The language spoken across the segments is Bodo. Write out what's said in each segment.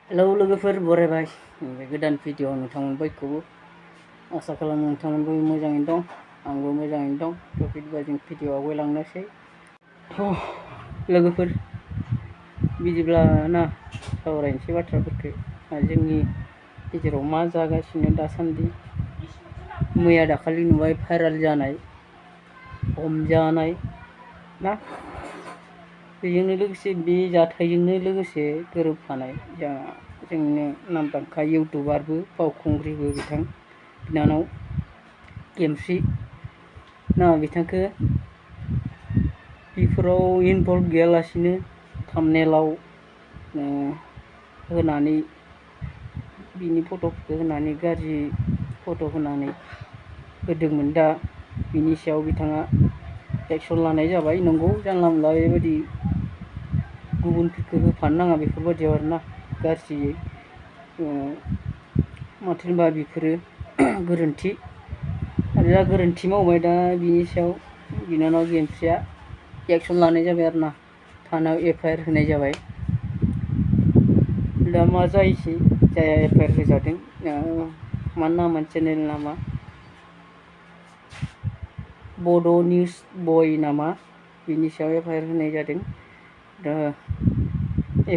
हेलौ लोगोफोर बरायबाय बे गोदान भिडिअ नोंथांमोन बयखौबो आसा खालामो नोंथांमोनबो मोजाङैनो दं आंबो मोजाङैनो दं थ' बिदिबा जों भिडिअ आवगायलांनोसै लोगोफोर बिदिब्ला ना सावरायनोसै बाथ्राफोरखौ जोंनि गेजेराव मा जागासिनो दासान्दि मैया दाखालि नुबाय भाइराल जानाय हमजानाय ना बेजोंनो लोगोसे बे जाथायजोंनो लोगोसे गोरोबफानाय जोंनो नामदांखा इउटुबारबो फावखुंग्रिबो बिनानाव गेमस्रि ना बिथांखो बेफोराव इनभल्भ गैयालासिनो थाम्बनेलाव होनानै बिनि फट'फोरखौ होनानै गाज्रि फट' होनानै होदोंमोन। दा बिनि सायाव बिथाङा एक्सन लानाय जाबाय। नंगौ जानला मोनला बेबायदि गुबुनफोरखौ होफानो नाङा बेफोरबायदियाव आरोना गाज्रियै माथो होनबा बेफोरो गोरोन्थि आरो दा गोरोन्थि मावबाय। दा बिनि सायाव बिनानाव गेमस्रिया एक्सन लानाय जाबाय आरोना थानायाव FIR होनाय जाबाय। दा मा जायोसै जाया FIR होजादों मा नामा चेनेल नामा बड' निउज बय नामा बिनि सायाव FIR होनाय जादों। दा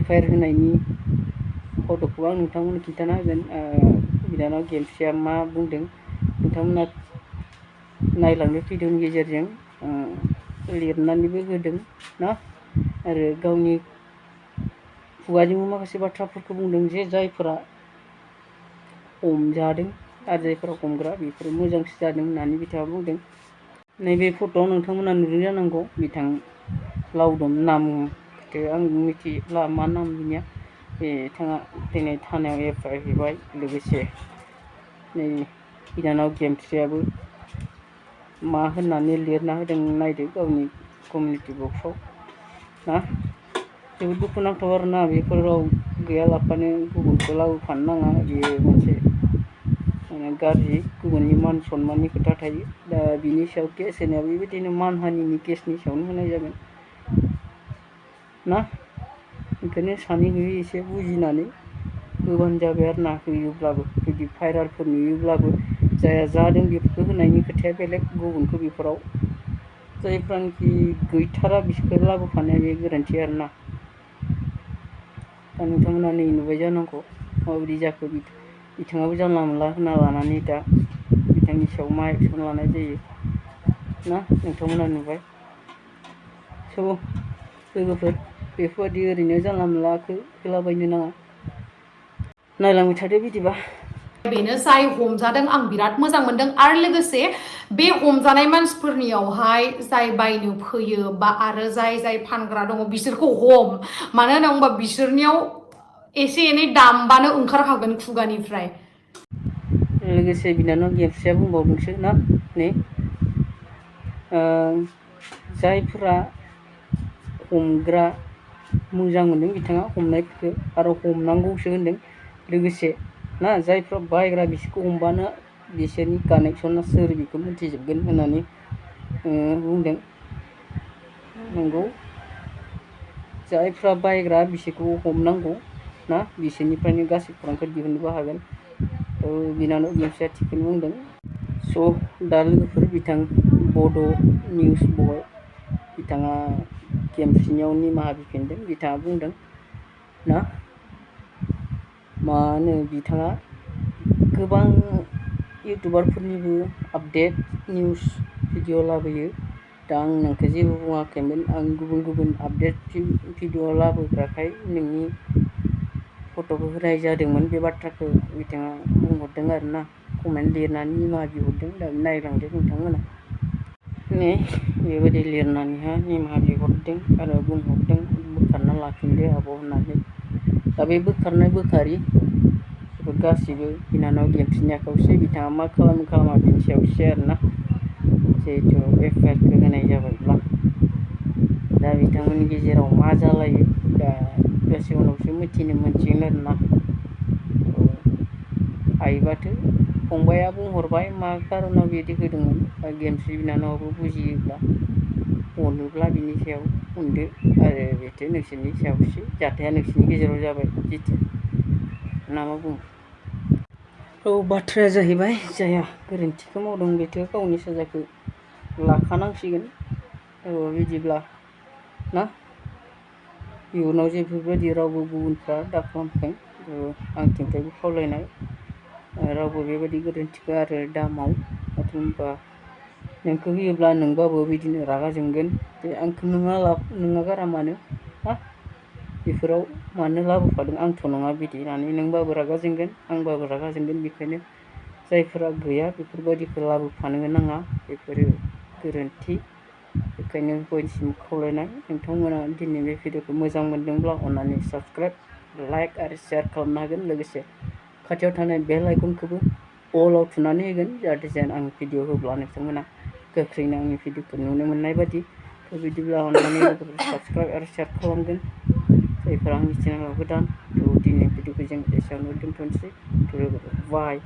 FIR होनायनि फट'खौ आं नोंथांमोननो खिन्थाना होगोन। बिनानाव गेमस्रिया मा बुंदों नोंथांमोना नायलांदो भिडिअनि गेजेरजों लिरनानैबो होदों ना आरो गावनि खुगाजोंबो माखासे बाथ्राफोरखौ बुंदों जे जायफोरा हमजादों आरो जायफोरा हमग्रा बेफोरो मोजांसो जादों होननानै बिथाङा बुंदों। नैबे फट'आव नोंथांमोना नुदों जानांगौ बिथां लावदुम नामखौ आं मिथिला मा नाम बिनिया बिथाङा दिनै थानायाव FIR हैबाय। लोगोसे नै बिनानाव गेमस्रियाबो मा होननानै लिरना होदों नायदो गावनि कमिउनिटि बक्सआव ना जोबोद दुखुनांथाव आरोना बेफोराव गैयालाफानो गुबुनखौ लाबोफानो नाङा। बेयो मोनसे गाज्रि गुबुननि मान सनमाननि खोथा थायो। दा बिनि सायाव केस होनाया बेबायदिनो मानहानिनि केसनि सायावनो होनाय जागोन ना ओंखायनो सानै हयै एसे बुजिनानै होबानो जाबाय आरो ना होयोब्लाबो जुदि भाइरालफोर नुयोब्लाबो जाया जादों बेफोरखौ होनायनि खोथाया बेलेग गुबुनखौ बेफोराव जायफ्रानोखि गैथारा बिसोरखौ लाबोफानाया बे गोरोन्थि आरोना। दा नोंथांमोना नै नुबाय जानांगौ माबायदि जाखो बिथाङाबो जानला मोनला होना लानानै दा बिथांनि सायाव मा एक्सन लानाय जायो ना नोंथांमोना नुबाय। स' लोगोफोर बेफोरबायदि ओरैनो जानला मोनलाखौ होलाबायनो नाङा नायलांबाय थादो बिदिबा। बेनो जाय हमजादों आं बिराद मोजां मोनदों आरो लोगोसे बे हमजानाय मानसिफोरनियावहाय जाय बायनो फैयो बा आरो जाय फानग्रा दङ बिसोरखौ हम मानो होनना बुङोबा बिसोरनियाव एसे एनै दामबानो ओंखारखागोन खुगानिफ्राय। लोगोसे बिनानाव गेमस्रिया बुंबावदोंसो ना नै जायफोरा हमग्रा मोजां मोनदों बिथाङा हमनायफोरखौ आरो हमनांगौसो होनदों। लोगोसे ना जायफ्रा बायग्रा बिसोरखौ हमबानो बिसोरनि कानेक्सना सोर बेखौ मिथिजोबगोन होननानै बुंदों। नंगौ जायफ्रा बायग्रा बिसोरखौ हमनांगौ ना बिसोरनिफ्रायनो गासै खौरांखौ दिहुननोबो हागोन। बिनानाव गेमस्रिया थिगखौनो बुंदों। स' दा लोगोफोर बिथां बड' निउस बय बिथाङा गेमस्रिनियाव निमाहा बिफिनदों। बिथाङा बुंदों ना मा होनो बिथाङा गोबां इउटुबारफोरनिबो आपडेट निउस भिडिअ लाबोयो। दा आं नोंखौ जेबो बुङाखैमोन आं गुबुन आपडेट भिडिअ लाबोग्राखाय नोंनि फट'खौ होनाय जादोंमोन बे बाथ्राखौ बिथाङा बुंहरदों आरोना कमेन्ट लिरनानै निमाहा बिहरदों। दा नायलांदो नोंथांमोना नै बेबायदि लिरनानैहाय निमाहा बिहरदों आरो बुंहरदों बोखारना लाफिनदो आब' होननानै। दा बे बोखारि बेफोर गासैबो बिनानाव गेमस्रिनि आखायावसो बिथाङा मा खालामो खालामा बिनि सायावसो आरोना जिहेथु FIR होनाय जाबायब्ला दा बिथांमोननि गेजेराव मा जालायो दा दसे उनावसो मिथिनो मोनसिगोन आरोना। हायोबाथ' फंबाया बुंहरबाय मा खार'नाव बिदि होदोंमोन गेमस्रि बिनानावाबो बुजियोब्ला अनोब्ला बिनि सायाव अनदो आरो बेथ' नोंसोरनि सायावसो जाथाया नोंसोरनि गेजेराव जाबाय जिथु ना मा बुङो औ बाथ्राया जाहैबाय जायहा गोरोन्थिखौ मावदों बेथ' गावनि साजाखौ लाखानांसिगोन बिदिब्ला ना इयुनाव जेफोरबायदि रावबो गुबुनफ्रा दाखालामथों आंथिंफ्रायबो खावलायनाय रावबो बेबायदि गोरोन्थिखौ आरो दा माव मानो होनबा नोंखौ होयोब्ला नोंबाबो बिदिनो रागा जोंगोन जे आंखौ नोङा गारा मानो हा बेफोराव मानो लाबोफादों आंथ' नङा बिदि होननानै नोंबाबो रागा जोंगोन आंबाबो रागा जोंगोन बेखायनो जायफोरा गैया बेफोरबायदिखौ लाबोफानो नाङा बेफोरो गोरोन्थि बेखायनो बयनिसिम खावलायनाय नोंथांमोना दिनै बे भिडिअखौ मोजां मोनदोंब्ला अन्नानै साबस्क्राइब लाइक आरो शेयार खालामनो हागोन लोगोसे खाथियाव थानाय बेल आइकनखौबो अलाव थुनानै होगोन जाहाथे जेन आं भिडिअ होब्ला नोंथांमोना गोख्रैनो आंनि भिडिअखौ नुनो मोननाय बादि बिदिब्ला अन्नानै साबस्क्राइब आरो शेयार खालामगोन जायफोरा आंनि चेनेलाव गोदान दिनै भिडिअखौ जों एसेयावनो दोनथ'नोसै बाय